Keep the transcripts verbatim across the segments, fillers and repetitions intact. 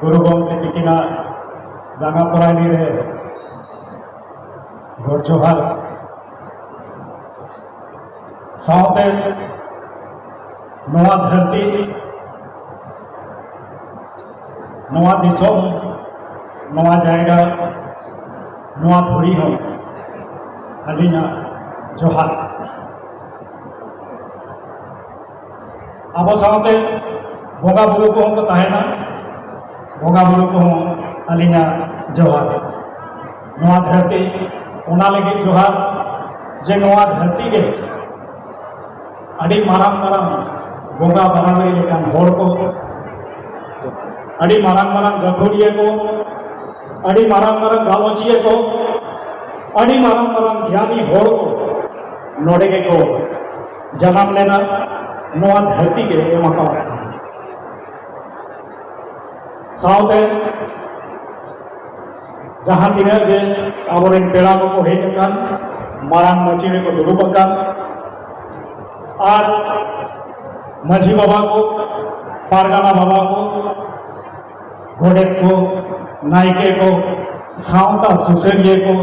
ᱜᱩᱨᱩ ᱜᱚᱢᱠᱮ ᱛᱤᱠᱤᱱᱟᱜ ᱡᱟᱸᱜᱟ ᱯᱟᱨᱟᱱᱤ ᱨᱮ ᱜᱚᱰ ᱡᱚᱦᱟᱨ᱾ ᱥᱟᱶᱛᱮ ᱱᱚᱣᱟ ᱫᱷᱟᱹᱨᱛᱤ, ᱱᱚᱣᱟ ᱫᱤᱥᱚᱢ, ᱱᱚᱣᱟ ᱡᱟᱭᱜᱟ, ᱱᱚᱣᱟ ᱫᱷᱩᱲᱤ ᱦᱚᱸ ᱟᱹᱞᱤᱧᱟᱜ ᱡᱚᱦᱟᱨ᱾ ᱟᱵᱚ ᱥᱟᱶᱛᱮ ᱵᱚᱸᱜᱟ ᱵᱩᱨᱩ ᱠᱚᱦᱚᱸ ᱠᱚ ᱛᱟᱦᱮᱱᱟ, ᱵᱚᱸᱜᱟ ᱵᱩᱨᱩ ᱠᱚᱦᱚᱸ ᱟᱹᱞᱤᱧᱟᱜ ᱡᱚᱦᱟᱨ᱾ ᱱᱚᱣᱟ ᱫᱷᱟᱹᱨᱛᱤ, ᱚᱱᱟ ᱞᱟᱹᱜᱤᱫ ᱡᱚᱦᱟᱨ ᱡᱮ ᱱᱚᱣᱟ ᱫᱷᱟᱹᱨᱛᱤ ᱜᱮ ᱟᱹᱰᱤ ᱢᱟᱨᱟᱝ ᱢᱟᱨᱟᱝ ᱵᱚᱸᱜᱟ ᱵᱟᱨᱟᱵᱟᱨᱤ ᱞᱮᱠᱟᱱ ᱦᱚᱲ ᱠᱚ, ᱟᱹᱰᱤ ᱢᱟᱨᱟᱝ ᱢᱟᱨᱟᱝ ᱜᱟᱹᱠᱷᱩᱲᱤᱭᱟᱹ ᱠᱚ, ᱟᱹᱰᱤ ᱢᱟᱨᱟᱝ ᱢᱟᱨᱟᱝ ᱜᱟᱞᱚᱪᱤᱭᱟᱹ ᱠᱚ, ᱟᱹᱰᱤ ᱢᱟᱨᱟᱝ ᱢᱟᱨᱟᱝ ᱜᱮᱭᱟᱱᱤ ᱦᱚᱲ ᱠᱚ ᱱᱚᱰᱮ ᱜᱮᱠᱚ ᱡᱟᱱᱟᱢ ᱞᱮᱱᱟ, ᱱᱚᱣᱟ ᱫᱷᱟᱹᱨᱛᱤ ᱜᱮ ᱮᱢ ᱟᱠᱟᱫ ᱠᱚᱣᱟ᱾ ᱥᱟᱶᱛᱮ ᱡᱟᱦᱟᱸ ᱛᱤᱱᱟᱹᱜ ᱜᱮ ᱟᱵᱚᱨᱮᱱ ᱯᱮᱲᱟ ᱠᱚᱠᱚ ᱦᱮᱡ ᱟᱠᱟᱱ, ᱢᱟᱨᱟᱝ ᱢᱟᱹᱪᱤ ᱨᱮᱠᱚ ᱫᱩᱲᱩᱵ ᱟᱠᱟᱱ, ᱟᱨ ᱢᱟᱹᱡᱷᱤ ᱵᱟᱵᱟ ᱠᱚ, ᱯᱟᱨᱜᱟᱱᱟ ᱵᱟᱵᱟ ᱠᱚ, ᱜᱚᱰᱮᱛ ᱠᱚ, ᱱᱟᱭᱠᱮ ᱠᱚ, ᱥᱟᱶᱛᱟ ᱥᱩᱥᱟᱹᱨᱤᱭᱟᱹ ᱠᱚ,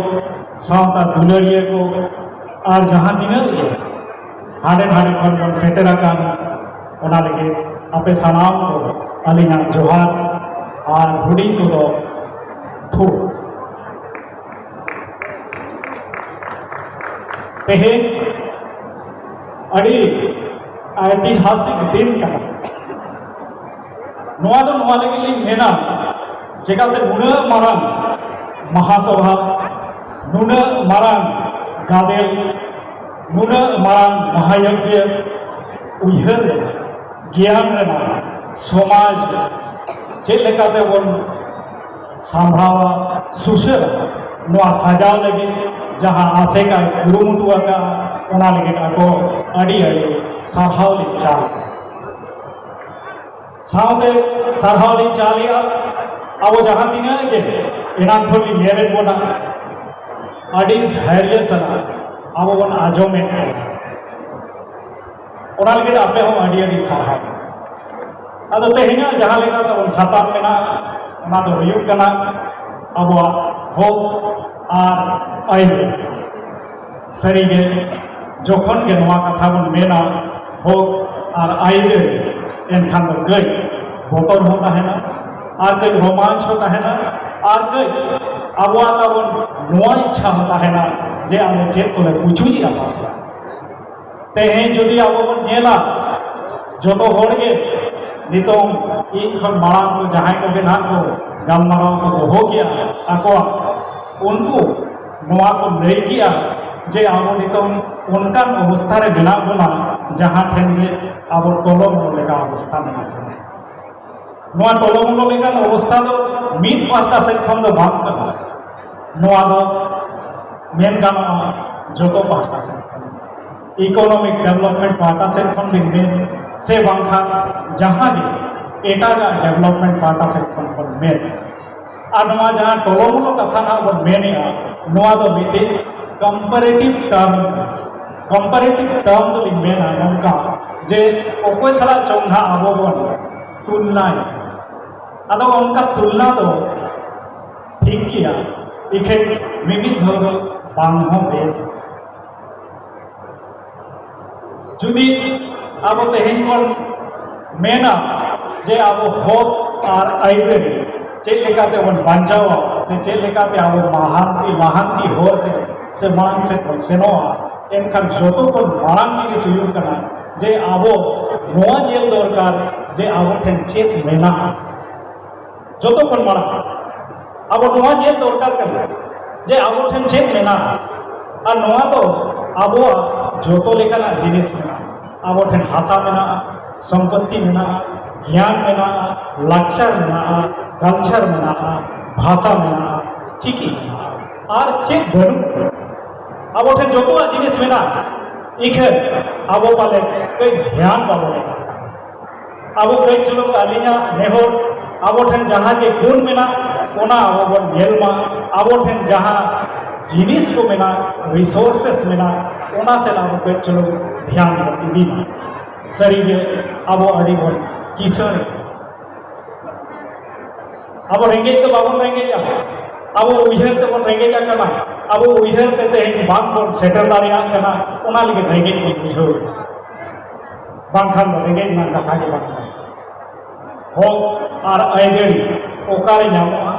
ᱥᱟᱶᱛᱟ ᱫᱩᱞᱟᱹᱲᱤᱭᱟᱹ ᱠᱚ, ᱟᱨ ᱡᱟᱦᱟᱸ ᱛᱤᱱᱟᱹᱜ ᱜᱮ ᱦᱟᱸᱰᱮ ᱱᱟᱰᱮ ᱠᱷᱚᱱ ᱵᱚᱱ ᱥᱮᱴᱮᱨ ᱟᱠᱟᱱ, ᱚᱱᱟ ᱞᱟᱹᱜᱤᱫ ᱟᱯᱮ ᱥᱟᱱᱟᱢ ᱠᱚ ᱟᱹᱞᱤᱧᱟᱜ ᱡᱚᱦᱟᱨ ᱟᱨ ᱦᱩᱰᱤᱧ ᱠᱚᱫᱚ ᱛᱷᱩ᱾ ᱛᱮᱦᱮᱧ ᱟᱹᱰᱤ ᱮᱭᱛᱤᱦᱟᱥᱤᱠ ᱫᱤᱱ ᱠᱟᱱᱟ᱾ ᱱᱚᱣᱟ ᱫᱚ ᱱᱚᱣᱟ ᱞᱟᱹᱜᱤᱫ ᱞᱤᱧ ᱢᱮᱱᱟ, ᱪᱮᱠᱟᱛᱮ ᱱᱩᱱᱟᱹᱜ ᱢᱟᱨᱟᱝ ᱢᱟᱦᱟᱥᱚᱵᱷᱟ, ᱱᱩᱱᱟᱹᱜ ᱢᱟᱨᱟᱝ ᱜᱟᱫᱮᱞ, ᱱᱩᱱᱟᱹᱜ ᱢᱟᱨᱟᱝ ᱢᱟᱦᱟᱭᱚᱡᱽᱧᱚ ᱩᱭᱦᱟᱹᱨ ᱨᱮᱱᱟᱜ, ᱜᱮᱭᱟᱱ ᱨᱮᱱᱟᱜ, ᱥᱚᱢᱟᱡᱽ ᱪᱮᱫ ᱞᱮᱠᱟᱛᱮ ᱵᱚᱱ ᱥᱟᱢᱵᱷᱟᱣᱟ, ᱥᱩᱥᱟᱹᱨᱟ, ᱱᱚᱣᱟ ᱥᱟᱡᱟᱣ ᱞᱟᱹᱜᱤᱫ ᱡᱟᱦᱟᱸ ᱟᱥᱮᱠᱟᱭ ᱠᱩᱨᱩᱢᱩᱴᱩ ᱟᱠᱟᱫᱼᱟ, ᱚᱱᱟ ᱞᱟᱹᱜᱤᱫ ᱟᱠᱚ ᱟᱹᱰᱤ ᱟᱹᱰᱤ ᱥᱟᱨᱦᱟᱣ ᱞᱤᱧ ᱪᱟᱞ᱾ ᱥᱟᱶᱛᱮ ᱥᱟᱨᱦᱟᱣ ᱞᱤᱧ ᱪᱟᱞᱮᱜᱼᱟ, ᱟᱵᱚ ᱡᱟᱦᱟᱸ ᱛᱤᱱᱟᱹᱜ ᱜᱮ ᱮᱱᱟᱝ ᱠᱷᱚᱱ ᱞᱤᱧ ᱧᱮᱞᱮᱫ ᱵᱚᱱᱟ, ᱟᱹᱰᱤ ᱫᱷᱟᱹᱨᱭᱟᱹ ᱥᱟᱞᱟᱜ ᱟᱵᱚ ᱵᱚᱱ ᱟᱸᱡᱚᱢᱮᱫ ᱠᱚᱣᱟ᱾ ᱚᱱᱟ ᱞᱟᱹᱜᱤᱫ ᱟᱯᱮ ᱦᱚᱸ ᱟᱹᱰᱤ ᱟᱹᱰᱤ ᱥᱟᱨᱦᱟᱣ᱾ ᱟᱫᱚ ᱛᱮᱦᱮᱧᱟᱜ ᱡᱟᱦᱟᱸ ᱞᱮᱠᱟ ᱛᱟᱵᱚᱱ ᱥᱟᱛᱟᱢ ᱢᱮᱱᱟᱜᱼᱟ, ᱚᱱᱟ ᱫᱚ ᱦᱩᱭᱩᱜ ᱠᱟᱱᱟ ᱟᱵᱚᱣᱟᱜ ᱦᱚᱠ ᱟᱨ ᱟᱹᱭᱫᱟᱹᱨᱤ᱾ ᱥᱟᱹᱨᱤᱜᱮ, ᱡᱚᱠᱷᱚᱱ ᱜᱮ ᱱᱚᱣᱟ ᱠᱟᱛᱷᱟ ᱵᱚᱱ ᱢᱮᱱᱟ, ᱦᱚᱠ ᱟᱨ ᱟᱹᱭᱫᱟᱹᱨᱤ, ᱮᱱᱠᱷᱟᱱ ᱫᱚ ᱠᱟᱹᱡ ᱵᱚᱛᱚᱨ ᱦᱚᱸ ᱛᱟᱦᱮᱱᱟ, ᱟᱨ ᱠᱟᱹᱡ ᱨᱳᱢᱟᱱᱪ ᱦᱚᱸ ᱛᱟᱦᱮᱱᱟ, ᱟᱨ ᱠᱟᱹᱡ ᱟᱵᱚᱣᱟᱜ ᱛᱟᱵᱚᱱ ᱱᱚᱣᱟ ᱤᱪᱪᱷᱟ ᱦᱚᱸ ᱛᱟᱦᱮᱱᱟ ᱡᱮ ᱟᱞᱮ ᱪᱮᱫ ᱠᱚᱞᱮ ᱯᱩᱪᱩᱡᱮᱜᱼᱟ ᱯᱟᱥᱮ᱾ ᱛᱮᱦᱮᱧ ᱡᱩᱫᱤ ᱟᱵᱚ ᱵᱚᱱ ᱧᱮᱞᱟ, ᱡᱚᱛᱚ ᱦᱚᱲ ᱜᱮ ᱱᱤᱛᱚᱝ ᱤᱧ ᱠᱷᱚᱱ ᱢᱟᱲᱟᱝ ᱠᱚ ᱡᱟᱦᱟᱸᱭ ᱠᱚᱜᱮ ᱱᱟᱦᱟᱜ ᱠᱚ ᱜᱟᱞᱢᱟᱨᱟᱣ ᱠᱚ ᱫᱚᱦᱚ ᱠᱮᱜᱼᱟ ᱟᱠᱚᱣᱟᱜ, ᱩᱱᱠᱩ ᱱᱚᱣᱟ ᱠᱚ ᱞᱟᱹᱭ ᱠᱮᱜᱼᱟ ᱡᱮ ᱟᱵᱚ ᱱᱤᱛᱚᱝ ᱚᱱᱠᱟᱱ ᱚᱵᱚᱥᱛᱷᱟ ᱨᱮ ᱢᱮᱱᱟᱜ ᱵᱚᱱᱟ ᱡᱟᱦᱟᱸ ᱴᱷᱮᱱ ᱡᱮ ᱟᱵᱚ ᱴᱚᱞᱚᱢᱚᱞᱚ ᱞᱮᱠᱟ ᱚᱵᱚᱥᱛᱷᱟ ᱢᱮᱱᱟᱜ ᱵᱚᱱᱟ᱾ ᱱᱚᱣᱟ ᱴᱚᱞᱚᱢᱚᱞᱚ ᱞᱮᱠᱟᱱ ᱚᱵᱚᱥᱛᱷᱟ ᱫᱚ ᱢᱤᱫ ᱯᱟᱦᱴᱟ ᱥᱮᱫ ᱠᱷᱚᱱ ᱫᱚ ᱵᱟᱝ ᱠᱟᱱᱟ, ᱱᱚᱣᱟ ᱫᱚ ᱢᱮᱱ ᱜᱟᱱᱚᱜᱼᱟ ᱡᱚᱛᱚ ᱯᱟᱦᱴᱟ ᱥᱮᱫ ᱠᱷᱚᱱ, ᱤᱠᱳᱱᱚᱢᱤᱠ ᱰᱮᱵᱷᱞᱚᱯᱢᱮᱱᱴ ᱯᱟᱦᱴᱟ ᱥᱮᱫ ᱠᱷᱚᱱ ᱵᱤᱱ ᱢᱮᱱ, ᱥᱮ ᱵᱟᱝᱠᱷᱟᱱ ᱡᱟᱦᱟᱸ ᱜᱮ ᱮᱴᱟᱜᱟᱜ ᱰᱮᱵᱷᱞᱚᱯᱢᱮᱱᱴ ᱯᱟᱦᱴᱟ ᱥᱮᱫ ᱠᱷᱚᱱ ᱵᱚᱱ ᱢᱮᱱ᱾ ᱟᱨ ᱱᱚᱣᱟ ᱡᱟᱦᱟᱸ ᱴᱚᱞᱚᱢᱚᱞᱚ ᱠᱟᱛᱷᱟ ᱱᱟᱜ ᱵᱚᱱ ᱢᱮᱱᱮᱜᱼᱟ, ᱱᱚᱣᱟ ᱫᱚ ᱢᱤᱫᱴᱤᱡ ᱠᱚᱢᱯᱟᱨᱮᱴᱤᱵᱷ ᱴᱟᱨᱢ, ᱠᱚᱢᱯᱟᱨᱮᱴᱤᱵᱷ ᱴᱟᱨᱢ ᱫᱚᱞᱤᱧ ᱢᱮᱱᱟ ᱱᱚᱝᱠᱟ ᱡᱮ ᱚᱠᱚᱭ ᱥᱟᱞᱟᱜ ᱪᱚᱝ ᱱᱟᱜ ᱟᱵᱚ ᱵᱚᱱ ᱛᱩᱞᱱᱟᱭᱟ᱾ ᱟᱫᱚ ᱚᱱᱠᱟ ᱛᱩᱞᱱᱟ ᱫᱚ ᱴᱷᱤᱠ ᱜᱮᱭᱟ, ᱤᱠᱷᱟᱹᱱ ᱢᱤᱢᱤᱫ ᱫᱷᱟᱣ ᱫᱚ ᱵᱟᱝ ᱦᱚᱸ ᱵᱮᱥ᱾ ᱡᱩᱫᱤ ᱟᱵᱚ ᱛᱮᱦᱮᱧ ᱵᱚᱱ ᱢᱮᱱᱟ ᱡᱮ ᱟᱵᱚ ᱦᱚᱠ ᱟᱨ ᱟᱹᱭᱫᱟᱹᱨᱤ ᱪᱮᱫ ᱞᱮᱠᱟᱛᱮ ᱵᱚᱱ ᱵᱟᱧᱪᱟᱣᱟ, ᱥᱮ ᱪᱮᱫ ᱞᱮᱠᱟᱛᱮ ᱟᱵᱚ ᱢᱟᱦᱟᱱᱛᱤ, ᱞᱟᱦᱟᱱᱛᱤ ᱦᱚᱨ ᱥᱮᱫ ᱥᱮ ᱢᱟᱲᱟᱝ ᱥᱮᱫ ᱵᱚᱱ ᱥᱮᱱᱚᱜᱼᱟ, ᱮᱱᱠᱷᱟᱱ ᱡᱚᱛᱚ ᱠᱷᱚᱱ ᱢᱟᱲᱟᱝ ᱡᱤᱱᱤᱥ ᱦᱩᱭᱩᱜ ᱠᱟᱱᱟ ᱡᱮ ᱟᱵᱚ ᱱᱚᱣᱟ ᱧᱮᱞ ᱫᱚᱨᱠᱟᱨ ᱡᱮ ᱟᱵᱚ ᱴᱷᱮᱱ ᱪᱮᱫ ᱢᱮᱱᱟᱜᱼᱟ᱾ ᱡᱚᱛᱚ ᱠᱷᱚᱱ ᱢᱟᱲᱟᱝ ᱟᱵᱚ ᱱᱚᱣᱟ ᱧᱮᱞ ᱫᱚᱨᱠᱟᱨ ᱠᱟᱱᱟ ᱡᱮ ᱟᱵᱚ ᱴᱷᱮᱱ ᱪᱮᱫ ᱢᱮᱱᱟᱜᱼᱟ, ᱟᱨ ᱱᱚᱣᱟ ᱫᱚ ᱟᱵᱚᱣᱟᱜ ᱡᱚᱛᱚ ᱞᱮᱠᱟᱱᱟᱜ ᱡᱤᱱᱤᱥ ᱢᱮᱱᱟᱜᱼᱟ᱾ ᱟᱵᱚ ᱴᱷᱮᱱ ᱦᱟᱥᱟ ᱢᱮᱱᱟᱜᱼᱟ, ᱥᱚᱢᱯᱚᱛᱛᱤ ᱢᱮᱱᱟᱜᱼᱟ, ᱜᱮᱭᱟᱱ ᱢᱮᱱᱟᱜᱼᱟ, ᱞᱟᱠᱪᱟᱨ ᱢᱮᱱᱟᱜᱼᱟ, ᱠᱟᱞᱪᱟᱨ ᱢᱮᱱᱟᱜᱼᱟ, ᱵᱷᱟᱥᱟ ᱢᱮᱱᱟᱜᱼᱟ, ᱪᱤᱠᱤ ᱢᱮᱱᱟᱜᱼᱟ, ᱟᱨ ᱪᱮᱫ ᱵᱟᱹᱱᱩᱜ? ᱟᱵᱚ ᱴᱷᱮᱱ ᱡᱚᱛᱚᱣᱟᱜ ᱡᱤᱱᱤᱥ ᱢᱮᱱᱟᱜᱼᱟ, ᱤᱠᱷᱟᱹᱱ ᱟᱵᱚ ᱯᱟᱞᱮ ᱠᱟᱹᱡ ᱫᱷᱮᱭᱟᱱ ᱵᱟᱵᱚᱱ ᱮᱢᱟ᱾ ᱟᱵᱚ ᱠᱟᱹᱡ ᱪᱩᱞᱩᱝ ᱟᱹᱞᱤᱧᱟᱜ ᱱᱮᱦᱚᱨ, ᱟᱵᱚ ᱴᱷᱮᱱ ᱡᱟᱦᱟᱸ ᱜᱮ ᱜᱩᱱ ᱢᱮᱱᱟᱜ, ᱚᱱᱟ ᱟᱵᱚ ᱵᱚᱱ ᱧᱮᱞ ᱢᱟ᱾ ᱟᱵᱚ ᱴᱷᱮᱱ ᱡᱟᱦᱟᱸ ᱡᱤᱱᱤᱥ ᱠᱚ ᱢᱮᱱᱟᱜ, ᱨᱤᱥᱳᱨᱥᱮᱥ ᱢᱮᱱᱟᱜ, ᱚᱱᱟ ᱥᱮᱫ ᱟᱵᱚ ᱠᱟᱹᱡ ᱪᱩᱞᱩᱝ ᱫᱷᱮᱭᱟᱱ ᱵᱚᱱ ᱤᱫᱤ ᱢᱟ᱾ ᱥᱟᱹᱨᱤᱜᱮ ᱟᱵᱚ ᱟᱹᱰᱤ ᱵᱚᱱ ᱠᱤᱥᱟᱹᱬ᱾ ᱟᱵᱚ ᱨᱮᱸᱜᱮᱡ ᱫᱚ ᱵᱟᱵᱚᱱ ᱨᱮᱸᱜᱮᱡᱼᱟ, ᱟᱵᱚ ᱩᱭᱦᱟᱹᱨ ᱛᱮᱵᱚᱱ ᱨᱮᱸᱜᱮᱡ ᱟᱠᱟᱱᱟ᱾ ᱟᱵᱚ ᱩᱭᱦᱟᱹᱨ ᱛᱮ ᱛᱮᱦᱮᱧ ᱵᱟᱝᱵᱚᱱ ᱥᱮᱴᱮᱨ ᱫᱟᱲᱮᱭᱟᱜ ᱠᱟᱱᱟ, ᱚᱱᱟ ᱞᱟᱹᱜᱤᱫ ᱨᱮᱸᱜᱮᱡ ᱵᱚᱱ ᱵᱩᱡᱷᱟᱹᱣ ᱮᱫᱟ᱾ ᱵᱟᱝᱠᱷᱟᱱ ᱫᱚ ᱨᱮᱸᱜᱮᱡ ᱨᱮᱱᱟᱜ ᱠᱟᱛᱷᱟ ᱜᱮ ᱵᱟᱝ ᱠᱟᱱᱟ᱾ ᱦᱚᱠ ᱟᱨ ᱟᱹᱭᱫᱟᱹᱨᱤ ᱚᱠᱟᱨᱮ ᱧᱟᱢᱚᱜᱼᱟ,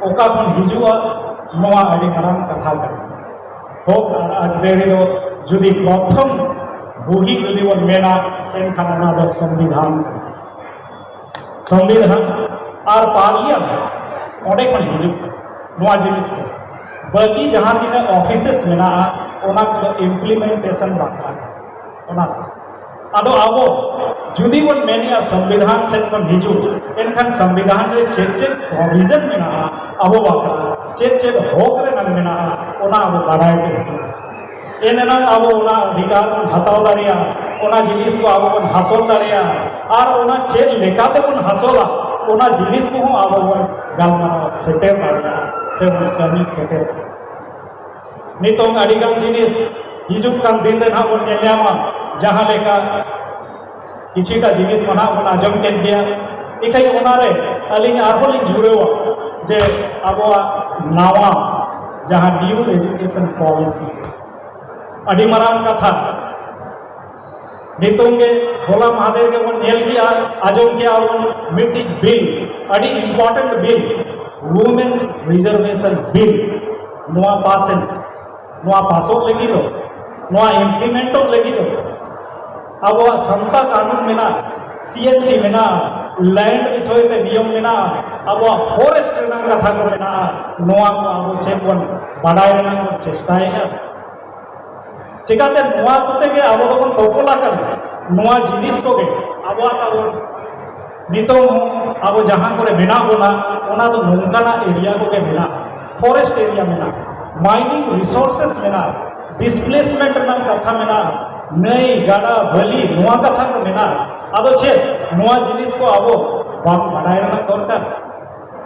ᱚᱠᱟ ᱠᱷᱚᱱ ᱦᱤᱡᱩᱜᱼᱟ, ᱱᱚᱣᱟ ᱟᱹᱰᱤ ᱢᱟᱨᱟᱝ ᱠᱟᱛᱷᱟ ᱠᱟᱱᱟ᱾ ᱦᱚᱠ ᱟᱨ ᱟᱹᱭᱫᱟᱹᱨᱤ ᱫᱚ ᱡᱩᱫᱤ ᱯᱨᱚᱛᱷᱚᱢ ᱵᱩᱦᱤ ᱡᱩᱫᱤ ᱵᱚᱱ ᱢᱮᱱᱟ, ᱮᱱᱠᱷᱟᱱ ᱚᱱᱟ ᱫᱚ ᱥᱚᱝᱵᱤᱫᱷᱟᱱ ᱠᱟᱱᱟ᱾ ᱥᱚᱝᱵᱤᱫᱷᱟᱱ ᱟᱨ ᱯᱟᱨᱞᱤᱭᱟᱢᱮᱱᱴ ᱚᱸᱰᱮ ᱠᱷᱚᱱ ᱦᱤᱡᱩᱜ ᱠᱟᱱᱟ ᱱᱚᱣᱟ ᱡᱤᱱᱤᱥ ᱠᱚ᱾ ᱵᱟᱹᱠᱤ ᱡᱟᱦᱟᱸ ᱛᱤᱱᱟᱹᱜ ᱚᱯᱷᱤᱥᱮᱥ ᱢᱮᱱᱟᱜᱼᱟ, ᱚᱱᱟ ᱠᱚᱫᱚ ᱤᱢᱯᱞᱤᱢᱮᱱᱴᱮᱥᱚᱱ ᱵᱟᱠᱷᱨᱟ ᱠᱟᱱᱟ᱾ ᱚᱱᱟ ᱠᱚ᱾ ᱟᱫᱚ ᱟᱵᱚ ᱡᱩᱫᱤ ᱵᱚᱱ ᱢᱮᱱᱮᱜᱼᱟ ᱥᱚᱝᱵᱤᱫᱷᱟᱱ ᱥᱮᱫ ᱠᱷᱚᱱ ᱦᱤᱡᱩᱜ, ᱮᱱᱠᱷᱟᱱ ᱥᱚᱝᱵᱤᱫᱷᱟᱱ ᱨᱮ ᱪᱮᱫ ᱪᱮᱫ ᱯᱨᱚᱵᱷᱤᱡᱚᱱ ᱢᱮᱱᱟᱜᱼᱟ ᱟᱵᱚ ᱵᱟᱠᱷᱨᱟ, ᱪᱮᱫ ᱪᱮᱫ ᱦᱚᱠ ᱨᱮᱱᱟᱜ ᱢᱮᱱᱟᱜᱼᱟ, ᱚᱱᱟ ᱟᱵᱚ ᱵᱟᱰᱟᱭ ᱛᱮ ᱦᱩᱭᱩᱜᱼᱟ᱾ ᱮᱱ ᱮᱱᱟᱝ ᱟᱵᱚ ᱚᱱᱟ ᱚᱫᱷᱤᱠᱟᱨ ᱵᱚᱱ ᱦᱟᱛᱟᱣ ᱫᱟᱲᱮᱭᱟᱜᱼᱟ, ᱚᱱᱟ ᱡᱤᱱᱤᱥ ᱠᱚ ᱟᱵᱚ ᱵᱚᱱ ᱦᱟᱥᱚᱞ ᱫᱟᱲᱮᱭᱟᱜᱼᱟ, ᱟᱨ ᱚᱱᱟ ᱪᱮᱫ ᱞᱮᱠᱟᱛᱮ ᱵᱚᱱ ᱦᱟᱥᱚᱞᱟ, ᱚᱱᱟ ᱡᱤᱱᱤᱥ ᱠᱚᱦᱚᱸ ᱟᱵᱚ ᱵᱚᱱ ᱜᱟᱞᱢᱟᱨᱟᱣ ᱥᱮᱴᱮᱨ ᱫᱟᱲᱮᱭᱟᱜᱼᱟ ᱥᱮ ᱵᱚᱱ ᱠᱟᱹᱢᱤ ᱥᱮᱴᱮᱨ ᱫᱟᱲᱮᱭᱟᱜᱼᱟ᱾ ᱱᱤᱛᱚᱝ ᱟᱹᱰᱤ ᱜᱟᱱ ᱡᱤᱱᱤᱥ ᱦᱤᱡᱩᱜ ᱠᱟᱱ ᱫᱤᱱ ᱨᱮ ᱱᱟᱦᱟᱜ ᱵᱚᱱ ᱧᱮᱞ ᱧᱟᱢᱟ, ᱡᱟᱦᱟᱸ ᱞᱮᱠᱟ ᱠᱤᱪᱷᱩᱴᱟ ᱡᱤᱱᱤᱥ ᱢᱟ ᱱᱟᱦᱟᱜ ᱵᱚᱱ ᱟᱸᱡᱚᱢ ᱠᱮᱫ ᱜᱮᱭᱟ᱾ ᱤᱠᱷᱟᱹᱱ ᱚᱱᱟᱨᱮ ᱟᱹᱞᱤᱧ ᱟᱨᱦᱚᱸ ᱞᱤᱧ ᱡᱩᱲᱟᱹᱣᱟ ᱡᱮ ᱟᱵᱚᱣᱟᱜ ᱱᱟᱣᱟ ᱡᱟᱦᱟᱸ ᱱᱤᱭᱩ ᱮᱡᱩᱠᱮᱥᱚᱱ ᱯᱚᱞᱤᱥᱤ, ᱟᱹᱰᱤ ᱢᱟᱨᱟᱝ ᱠᱟᱛᱷᱟ᱾ ᱱᱤᱛᱚᱝ ᱜᱮ ᱦᱚᱞᱟ ᱢᱟᱦᱫᱮᱨ ᱜᱮᱵᱚᱱ ᱧᱮᱞ ᱠᱮᱜᱼᱟ, ᱟᱸᱡᱚᱢ ᱠᱮᱜᱼᱟ ᱵᱚᱱ ᱢᱤᱫᱴᱤᱡ ᱵᱤᱞ, ᱟᱹᱰᱤ ᱤᱢᱯᱚᱨᱴᱮᱱᱴ ᱵᱤᱞ, ᱣᱩᱢᱮᱱᱥ ᱨᱤᱡᱟᱨᱵᱷᱮᱥᱚᱱ ᱵᱤᱞ, ᱱᱚᱣᱟ ᱯᱟᱥ ᱮᱱ᱾ ᱱᱚᱣᱟ ᱯᱟᱥᱚᱜ ᱞᱟᱹᱜᱤᱫ ᱫᱚ, ᱱᱚᱣᱟ ᱤᱢᱯᱞᱤᱢᱮᱱᱴᱚᱜ ᱞᱟᱹᱜᱤᱫ ᱫᱚ, ᱟᱵᱚᱣᱟᱜ ᱥᱟᱱᱛᱟ ᱠᱟᱹᱱᱩᱱ ᱢᱮᱱᱟᱜᱼᱟ, ᱥᱤ ᱮᱱ ᱴᱤ ᱢᱮᱱᱟᱜᱼᱟ, ᱞᱮᱱᱰ ᱵᱤᱥᱚᱭ ᱛᱮ ᱱᱤᱭᱚᱢ ᱢᱮᱱᱟᱜᱼᱟ, ᱟᱵᱚᱣᱟᱜ ᱯᱷᱚᱨᱮᱥᱴ ᱨᱮᱱᱟᱜ ᱠᱟᱛᱷᱟ ᱠᱚ ᱢᱮᱱᱟᱜᱼᱟ᱾ ᱱᱚᱣᱟ ᱠᱚ ᱟᱵᱚ ᱪᱮᱫ ᱵᱚᱱ ᱵᱟᱰᱟᱭ ᱨᱮᱱᱟᱜ ᱵᱚᱱ ᱪᱮᱥᱴᱟᱭᱮᱫᱼᱟ? ᱪᱮᱠᱟᱛᱮ ᱱᱚᱣᱟ ᱠᱚᱛᱮ ᱜᱮ ᱟᱵᱚ ᱫᱚᱵᱚᱱ ᱛᱚᱯᱚᱞ ᱟᱠᱟᱱᱟ᱾ ᱱᱚᱣᱟ ᱡᱤᱱᱤᱥ ᱠᱚᱜᱮ ᱟᱵᱚᱣᱟᱜ ᱛᱟᱵᱚᱱ ᱱᱤᱛᱚᱝ ᱦᱚᱸ ᱟᱵᱚ ᱡᱟᱦᱟᱸ ᱠᱚᱨᱮ ᱢᱮᱱᱟᱜ ᱵᱚᱱᱟ, ᱚᱱᱟ ᱫᱚ ᱱᱚᱝᱠᱟᱱᱟᱜ ᱮᱨᱤᱭᱟ ᱠᱚᱜᱮ ᱢᱮᱱᱟᱜᱼᱟ, ᱯᱷᱚᱨᱮᱥᱴ ᱮᱨᱤᱭᱟ ᱢᱮᱱᱟᱜᱼᱟ, ᱢᱟᱭᱱᱤᱝ ᱨᱤᱥᱳᱨᱥᱮᱥ ᱢᱮᱱᱟᱜᱼᱟ, ᱰᱤᱥᱯᱞᱮᱥᱢᱮᱱᱴ ᱨᱮᱱᱟᱜ ᱠᱟᱛᱷᱟ ᱢᱮᱱᱟᱜᱼᱟ, ᱱᱟᱹᱭ, ᱜᱟᱰᱟ, ᱵᱟᱹᱞᱤ, ᱱᱚᱣᱟ ᱠᱟᱛᱷᱟ ᱠᱚ ᱢᱮᱱᱟᱜᱼᱟ᱾ ᱟᱫᱚ ᱪᱮᱫ ᱱᱚᱣᱟ ᱡᱤᱱᱤᱥ ᱠᱚ ᱟᱵᱚ ᱵᱟᱝ ᱵᱟᱰᱟᱭ ᱨᱮᱱᱟᱜ ᱫᱚᱨᱠᱟᱨ?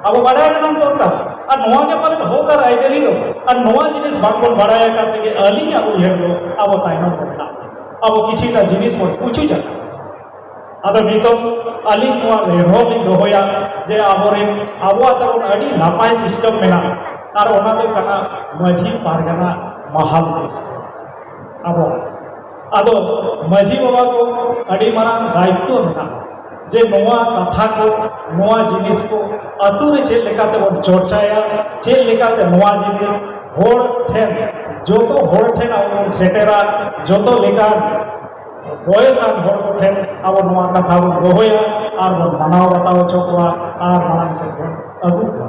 ᱟᱵᱚ ᱵᱟᱰᱟᱭ ᱨᱮᱱᱟᱜ ᱫᱚᱨᱠᱟᱨ᱾ ᱟᱨ ᱱᱚᱣᱟ ᱜᱮ ᱯᱟᱞᱮᱱ ᱦᱚᱠ ᱟᱨ ᱟᱹᱭᱫᱟᱹᱨᱤ ᱫᱚ᱾ ᱟᱨ ᱱᱚᱣᱟ ᱡᱤᱱᱤᱥ ᱵᱟᱝᱵᱚᱱ ᱵᱟᱰᱟᱭ ᱟᱠᱟᱫ ᱛᱮᱜᱮ ᱟᱹᱞᱤᱧᱟᱜ ᱩᱭᱦᱟᱹᱨ ᱫᱚ ᱟᱵᱚ ᱛᱟᱭᱱᱚᱢ ᱨᱮ ᱢᱮᱱᱟᱜ ᱵᱚᱱᱟ᱾ ᱟᱵᱚ ᱠᱤᱪᱷᱩᱴᱟ ᱡᱤᱱᱤᱥ ᱵᱚᱱ ᱯᱩᱪᱩᱡ ᱟᱠᱟᱫᱟ᱾ ᱟᱫᱚ ᱱᱤᱛᱚᱜ ᱟᱹᱞᱤᱧ ᱱᱚᱣᱟ ᱱᱮᱦᱚᱨ ᱞᱤᱧ ᱫᱚᱦᱚᱭᱟ ᱡᱮ ᱟᱵᱚᱨᱮᱱ, ᱟᱵᱚᱣᱟᱜ ᱛᱟᱵᱚᱱ ᱟᱹᱰᱤ ᱱᱟᱯᱟᱭ ᱥᱤᱥᱴᱮᱢ ᱢᱮᱱᱟᱜᱼᱟ, ᱟᱨ ᱚᱱᱟ ᱫᱚ ᱠᱟᱱᱟ ᱢᱟᱹᱡᱷᱤ ᱯᱟᱨᱜᱟᱱᱟ ᱢᱟᱦᱟᱞ ᱥᱤᱥᱴᱮᱢ ᱟᱵᱚᱣᱟᱜ᱾ ᱟᱫᱚ ᱢᱟᱹᱡᱷᱤ ᱵᱟᱵᱟ ᱠᱚ ᱟᱹᱰᱤ ᱢᱟᱨᱟᱝ ᱫᱟᱭᱤᱛᱛᱚ ᱢᱮᱱᱟᱜᱼᱟ ᱡᱮ ᱱᱚᱣᱟ ᱠᱟᱛᱷᱟ ᱠᱚ, ᱱᱚᱣᱟ ᱡᱤᱱᱤᱥ ᱠᱚ ᱟᱹᱛᱩ ᱨᱮ ᱪᱮᱫ ᱞᱮᱠᱟᱛᱮ ᱵᱚᱱ ᱪᱚᱨᱪᱟᱭᱟ, ᱪᱮᱫ ᱞᱮᱠᱟᱛᱮ ᱱᱚᱣᱟ ᱡᱤᱱᱤᱥ ᱦᱚᱲ ᱴᱷᱮᱱ, ᱡᱚᱛᱚ ᱦᱚᱲ ᱴᱷᱮᱱ ᱟᱵᱚ ᱵᱚᱱ ᱥᱮᱴᱮᱨᱟ, ᱡᱚᱛᱚ ᱞᱮᱠᱟᱱ ᱵᱚᱭᱮᱥᱟᱱ ᱦᱚᱲ ᱠᱚᱴᱷᱮᱱ ᱟᱵᱚ ᱱᱚᱣᱟ ᱠᱟᱛᱷᱟ ᱵᱚᱱ ᱫᱚᱦᱚᱭᱟ ᱟᱨ ᱵᱚᱱ ᱢᱟᱱᱟᱣ ᱵᱟᱛᱟᱣ ᱦᱚᱪᱚ ᱠᱚᱣᱟ ᱟᱨ ᱢᱟᱲᱟᱝ ᱥᱮᱫ ᱵᱚᱱ ᱟᱹᱜᱩ ᱠᱚᱣᱟ᱾